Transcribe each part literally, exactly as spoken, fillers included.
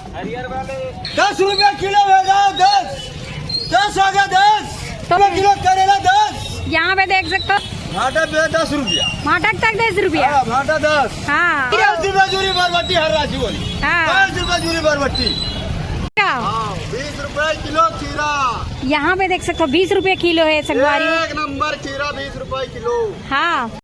दस रुपया किलो भैया, दस। दस हो गया, दस। तो किलो करेला, दस। यहाँ पे देख सकते हो, भाटा पे दस रुपया। भाटा तक दस रुपया। हाँ, भाटा दस। हाँ। पाँच रुपया जूरी बरबट्टी हर राशि वाली। हाँ। पाँच रुपया जूरी बरबट्टी। क्या? हाँ, बीस रुपए किलो खीरा। यहाँ पे देख सकते हो, बीस रुपये किलो है संगवारी। एक नंबर खीरा, बीस रुपए किलो। हाँ।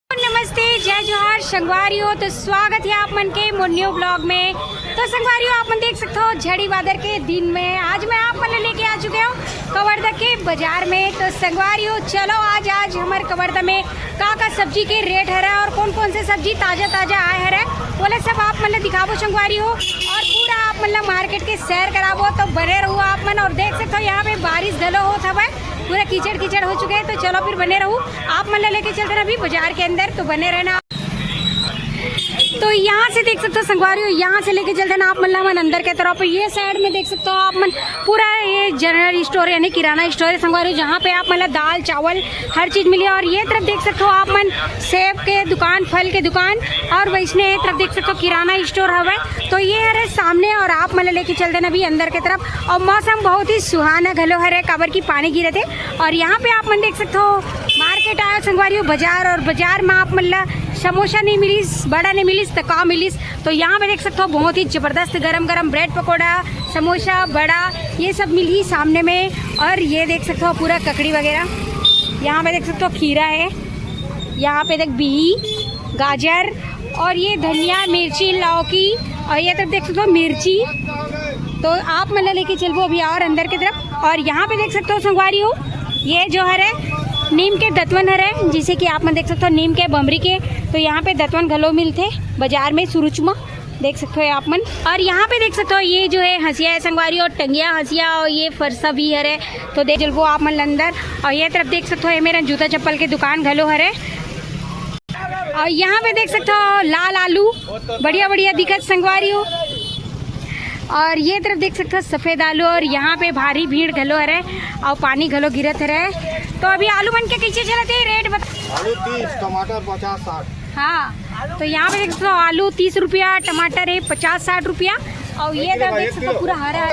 नमस्ते, जय जोहार संगवारी हो। तो स्वागत है आप मन के मोर न्यू ब्लॉग में। तो संगवारी हो, आप मन देख सकते हो, झड़ी बादर के दिन में आज मैं आप मन लेके आ चुके हूँ कवर्धा के बाजार में। तो संगवारी हो, चलो आज, आज हमर कवर्धा में का का सब्जी के रेट हरा और कौन कौन से सब्जी ताजा ताजा आए हरा, बोले सब आप मन ला दिखाबो संगवारी हो, और पूरा आप मन ला मार्केट के सैर कराबो। तो बने रहू आप मन। और देख सकते हो, यहाँ पे बारिश घलो होत हवय, पूरा कीचड़ कीचड़ हो चुके हैं। तो चलो फिर बने रहू, आप मन ला लेके चलते हैं अभी बाजार के अंदर, तो बने रहना। तो यहाँ से देख सकते हो संगवारी हो, यहाँ से लेके चलते हैं आप मन ला हमन अंदर के तरफ। ये साइड में देख सकते हो आप मन, पूरा ये जनरल स्टोर यानी किराना स्टोर है संगवारी हो, जहाँ पे आप मन ला दाल चावल हर चीज मिली। और ये तरफ देख सकते हो आप मन, सेब के दुकान, फल के दुकान, और वैसने ये तरफ देख सकते हो किराना स्टोर हवय। तो ये हरे सामने, और आप मन ला लेके चलते हैं अभी अंदर के तरफ। और मौसम बहुत ही सुहाना घलो हरे, काबर की पानी गिरत हे। और यहाँ पे आप मन देख सकते हो, मार्केट आयो संगवारी हो, बाजार, और बाजार में आप मन ला समोसा नहीं मिलिस, बड़ा नहीं मिलिस, तो का मिलिस? तो यहाँ पे देख सकते हो, बहुत ही जबरदस्त गरम गरम ब्रेड पकौड़ा, समोसा, बड़ा, ये सब मिली सामने में। और ये देख सकते हो, पूरा ककड़ी वगैरह। यहाँ पे देख सकते हो, खीरा है, यहाँ पे देख, बिही, गाजर, और ये धनिया, मिर्ची, लौकी, और ये तरफ देख सकते हो मिर्ची। तो आप मन ला लेके चलबो अभी और अंदर की तरफ। और यहाँ पे देख सकते हो संगवारी हो, ये जो हरे नीम के दतवन हरे, जिसे कि आप मन देख सकते हो नीम के बमरी के। तो यहाँ पे दतवन घलो मिलथे बाजार में, सुरुचमा देख सकते हो आप मन। और यहाँ पे देख सकते हो, ये जो है हंसिया है संगवारी, और टंगिया हंसिया, और ये फरसा भी हरे। तो देख चलबो आप मन ला अंदर। और ये तरफ देख सकते हो, ये मेरा जूता चप्पल के दुकान घलो हरे। और यहाँ पे देख सकते हो लाल आलू, बढ़िया बढ़िया दिखत संगवारी हो। और ये तरफ देख सकते हो सफेद आलू, और यहाँ पे भारी भीड़ घलो हरे, और पानी घलो गिरत हरे। तो अभी आलू मन के कैसे चलत हे रेट बता? आलू तीस, टमाटर पचास साठ। हाँ, तो यहाँ पे देख सकते हो आलू तीस रुपया, टमाटर है पचास साठ रुपया, और ये तरफ देख सकते हो पूरा हरा है।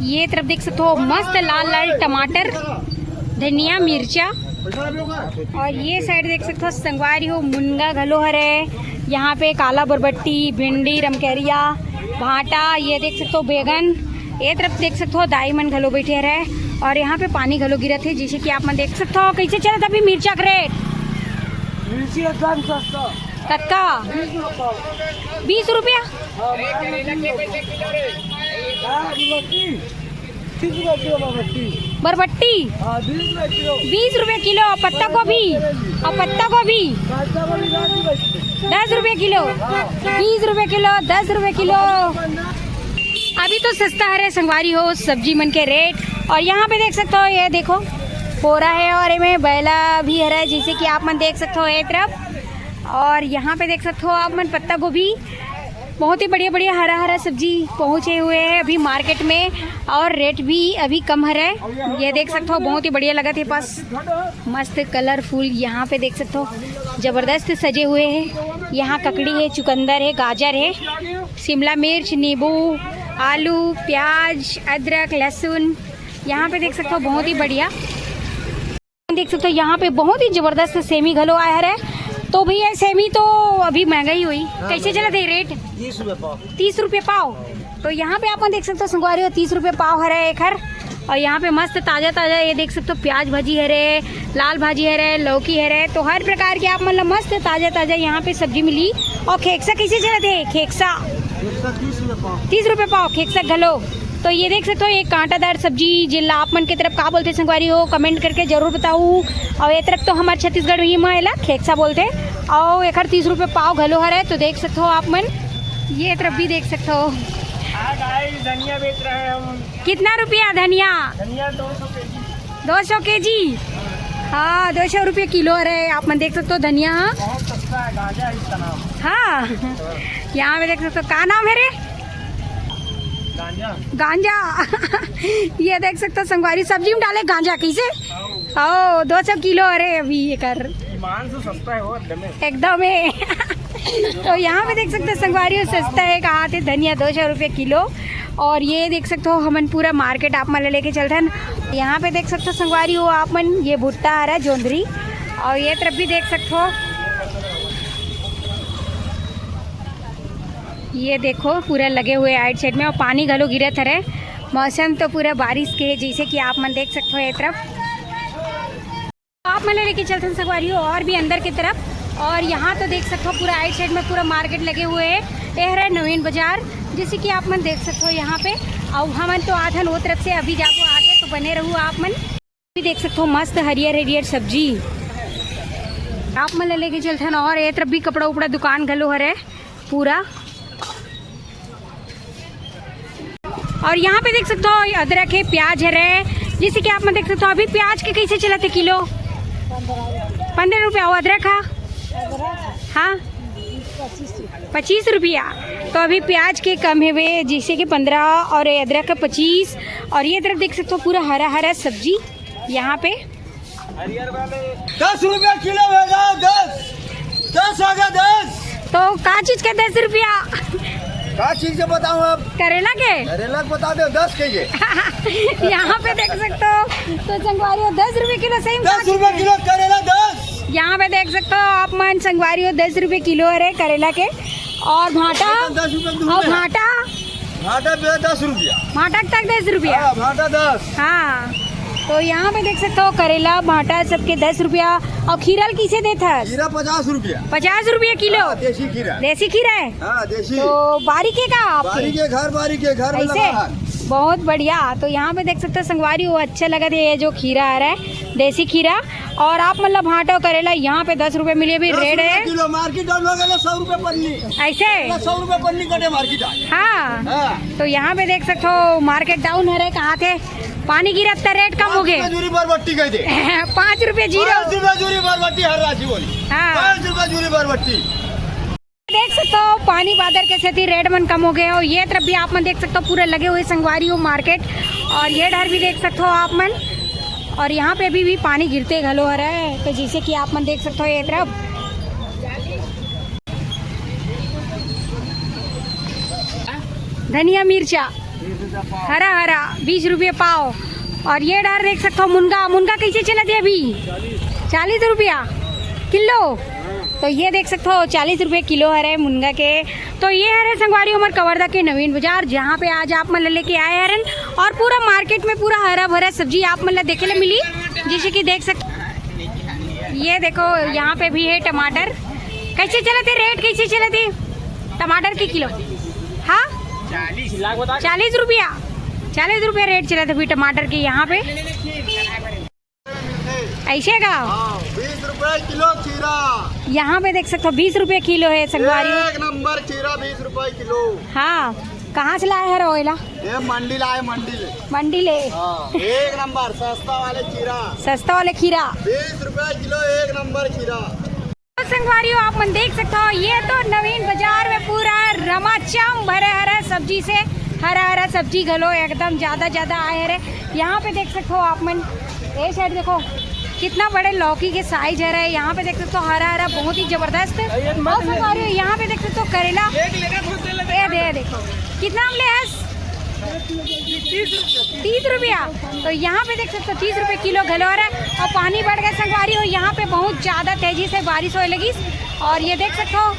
ये तरफ देख सकते हो मस्त लाल लाल टमाटर, धनिया, मिर्चा, और ये साइड देख सकते हो संगवारी हो मुनगा घलो हरे। यहाँ पे काला बरबट्टी, भिंडी, रमकेरिया, भांटा, ये देख सकते हो बैगन, ये तरफ देख सकते हो दाई मन घलो बैठे हरे। और यहाँ पे पानी घलो गिरत हे, जैसे कि आप मन देख सकते हो। कैसे चलत अभी मिर्चा के रेट? मिर्ची एकदम सस्ता। कतका? बीस रुपया पाव। बीस रुपया? हाँ, माल में बीस रुपया। हाँ, अभी बत्तीस। तीस रुपया किलो बरबट्टी। बरबट्टी? हाँ, बीस रुपया किलो। बीस रुपया किलो, और पत्ता गोभी? और पत्ता गोभी? पत्ता गोभी दस रुपया किलो। दस रुपया किलो। हाँ। बीस रुपया किलो, दस रुपया किलो। अभी तो सस्ता हरे संगवारी हो सब्जी मन के रेट। और यहाँ पे देख सकते हो, ये देखो बोरा है, और इमे बैला भी हरे, जैसे कि आप मन देख सकते हो ये तरफ। और यहाँ पे देख सकते हो आप मन पत्ता गोभी, बहुत ही बढ़िया बढ़िया हरा हरा सब्जी पहुँचे हुए हैं अभी मार्केट में, और रेट भी अभी कम हरे। ये देख सकते हो, बहुत ही बढ़िया लगत हे पास, मस्त कलरफुल। यहाँ पे देख सकते हो, जबरदस्त सजे हुए हैं। यहाँ ककड़ी है, चुकंदर है, गाजर है, शिमला मिर्च, नींबू, आलू, प्याज, अदरक, लहसुन। यहाँ पे देख सकते हो, बहुत ही बढ़िया। देख सकते हो, यहाँ पे बहुत ही जबरदस्त सेमी घलो आए हरे। तो भैया, सेमी तो अभी महंगा ही हुई, हाँ, कैसे महंगा। चलत हे रेट? तीस रुपये पाव। तीस रुपये पाव। तो यहाँ पे आप देख सकते हो संगवारी हो, तीस रुपये पाव हरे एखर। और यहाँ पे मस्त ताजा ताजा, ये देख सकते हो, प्याज भाजी हरे, लाल भाजी हरे, लौकी हरे, तो हर प्रकार के आप मन ला मस्त ताजा ताजा यहाँ पे सब्जी मिली। और खेकसा कैसे चलत हे? खेकसा? खेकसा तीस रुपये पाव। तीस रुपये पाव खेकसा घलो। तो ये देख सकते हो, एक कांटादार सब्जी, जेला आप मन के तरफ का बोलथे संगवारी हो, कमेंट करके जरूर बताऊ। और ये तरफ तो हमारे छत्तीसगढ़ में ही एला खेकसा बोलथे। और एखर तीस रुपये पाव घलो हरे, तो देख सकते हो आप मन, ये तरफ भी देख सकते हो। हाँ guys, धनिया बेच रहे हैं हम। कितना रुपया धनिया? धनिया दो सौ केजी। दो सौ केजी? हाँ, दो सौ रुपये किलो हरे। आप मन देख सकते हो धनिया। हाँ, बहुत सस्ता है, गांजा है इसका नाम। हाँ, यहाँ पे देख सकते हो, का नाम है रे? गांजा। गांजा। ये देख सकते हो संगवारी, सब्जी में डाले गांजा कैसे। ओ, दो सौ किलो हरे अभी एकर। पाँच सौ सस्ता है वो, एकदम है। तो यहाँ पे देख सकते हो संगवारी हो, सस्ता है कहा थे धनिया दो सौ रुपये किलो। और ये देख सकते हो हमन पूरा मार्केट आप मन ला लेके चलथन। यहाँ पे देख सकते हो संगवारी हो आप मन, ये भुट्टा आ रहा है जोंधरी, और ये तरफ भी देख सकते हो, ये देखो पूरा लगे हुए आइट साइड में, और पानी घलो गिरत हरे। मौसम तो पूरा बारिश के है, जैसे कि आप मन देख सकते हो ये तरफ। आप मन ला लेके चलथन संगवारी हो और भी अंदर की तरफ। और यहाँ तो देख सकते हो पूरा आइट साइड में पूरा मार्केट लगे हुए हैं। ये हरे नवीन बाजार, जैसे कि आप मन देख सकते हो यहाँ पे। और हमन तो आथन वो तरफ से, अभी जाबो आगे, तो बने रहू आप मन। भी देख सकते हो मस्त हरियर हरियर सब्जी। आप मन ला लेके चलथन और ये तरफ भी कपड़ा उपड़ा दुकान घलो हरे पूरा। और यहाँ पे देख सकते हो अदरक है, प्याज हरे, जैसे कि आप मन देख सकते हो। अभी प्याज के कैसे चलत हे किलो? पंद्रह रुपया। और अदरक हा? हाँ, पच्चीस रुपया। तो अभी प्याज के कम है वे, जैसे कि पंद्रह और ये अदरक का पच्चीस। और ये तरफ देख सकते हो पूरा हरा हरा सब्जी यहाँ पे। दस रुपया किलो भैया, दस, दस आ गया, दस। तो का चीज के दस रुपया? का चीज के बताऊं अब? करेला के? करेला के बता दो, दस के ये। यहाँ पे देख सकते हो, तो संगवारी हो, दस रुपए किलो, सही में दस रुपया किलो करेला, दस। यहाँ पे देख सकते हो आप मन, संगवारी हो, दस रुपए किलो हरे करेला के। और भाटा? दस रुपया दूध और में। भाटा? भाटा पे दस रुपया। भाटा तक दस रुपया? हाँ, भाटा दस। हाँ, तो यहाँ पे देख सकते हो करेला, भाटा सबके दस रुपया। और खीरा ल किसे देत हस? खीरा पचास रुपया। पचास रुपया किलो? हाँ, देसी खीरा। देसी खीरा है? हाँ, देसी। तो बारी के का आपके? बारी के घर, बारी के घर में ऐसे? लगा है। बहुत बढ़िया। तो यहाँ पे देख सकते हो संगवारी, वो अच्छा लगा थे ये जो खीरा आ रहा है, देसी खीरा। और आप मतलब भाटा करेला यहाँ पे दस रुपए मिले, अभी दस रेट रुपए है। किलो, मार्केट डाउन हो गया, सौ रुपए पन्नी। ऐसे? सौ रुपए पन्नी कटे मार्केट आज। हाँ। हाँ। तो यहाँ पे देख सकते हो मार्केट डाउन है रे, कहा थे पानी गिरत त रेट कम हो गए। पाँच रुपए जूरी बरबट्टी कह दे। पाँच रुपए जीरो। पाँच रुपए जूरी बरबट्टी हर राशि बोली। हाँ। पाँच रुपए जूरी बरबट्टी। देख सकते हो पानी बादर के सेती रेट मन कम हो गए हो। ये तरफ भी आप मन देख सकते हो पूरे लगे हुए संगवारी हो मार्केट, और ये डर भी देख सकते हो आप मन। और यहाँ पे अभी भी पानी गिरते घलो हरे, तो जैसे कि आप मन देख सकते हो ये तरफ धनिया मिर्चा हरा हरा बीस रुपये पाव। और ये डर देख सकते हो मुनगा, मुनगा कैसे चलत हे अभी? चालीस रुपया किलो। तो ये देख सकते हो चालीस रुपये किलो हरे मुनगा के। तो ये हरे संगवारी हमर कवर्धा के नवीन बाजार, जहाँ पे आज आप मन ला लेके आए हरन। और पूरा मार्केट में पूरा हरा भरा सब्जी आप मन ला देखे ले मिली, जैसे कि देख सकते। ये देखो यहाँ पे भी है टमाटर। कैसे चलत हे रेट, कैसे चलत हे टमाटर के किलो? हाँ, चालीस रुपया, चालीस रुपया रेट चलत हे अभी टमाटर के यहाँ पे। ऐसे का? हाँ, बीस रुपए किलो खीरा। यहाँ पे देख सकते हो बीस रुपए किलो है संगवारी। एक नंबर खीरा बीस रुपए किलो। हाँ, कहाँ से लाए हरो एला? ये मंडी लाए, मंडी ले। मंडी ले। हाँ, एक नंबर सस्ता वाले खीरा। सस्ता वाले खीरा। बीस रुपए किलो, एक नंबर खीरा। तो संगवारी हो, आप मन देख सकते हो, ये तो नवीन बाजार में पूरा रमाचम भरे हरे सब्जी से। हरा हरा सब्जी घलो एकदम ज्यादा ज्यादा आए हरे। यहाँ पे देख सकते हो आप मन, ये साइड देखो कितना बड़े लौकी के साइज हरे। यहाँ पे देख सकते हो हरा हरा बहुत ही जबरदस्त। और संगवारी हो, यहाँ पे देख सकते हो करेला, ये दे, देखो कितना हम ले हस, तीस रुपया। तो यहाँ पे देख सकते हो तीस रुपये किलो घलो हरे। और पानी बढ़ गए संगवारी हो, यहाँ पे बहुत ज्यादा तेजी से बारिश होए लगी। और ये देख सकते हो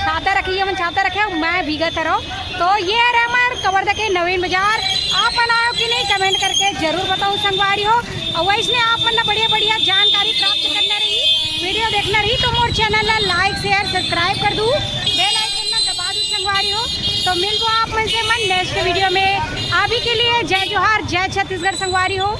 छाता रखी है, मन छाता रखे हो, मैं भीगत रहो। तो ये हरे हमर कवर्धा के नवीन बाजार। आप मन आयो कि नहीं, कमेंट करके जरूर बताओ संगवारी हो। और वैसने आप मन ला बढ़िया बढ़िया जानकारी प्राप्त करना रही, वीडियो देखना रही, तो मोर चैनल ला लाइक शेयर सब्सक्राइब कर दू, बेल आइकन ला दबा दू संगवारी हो। तो मिलबो आप मन से मन नेक्स्ट वीडियो में। अभी के लिए जय जोहार, जय छत्तीसगढ़ संगवारी हो।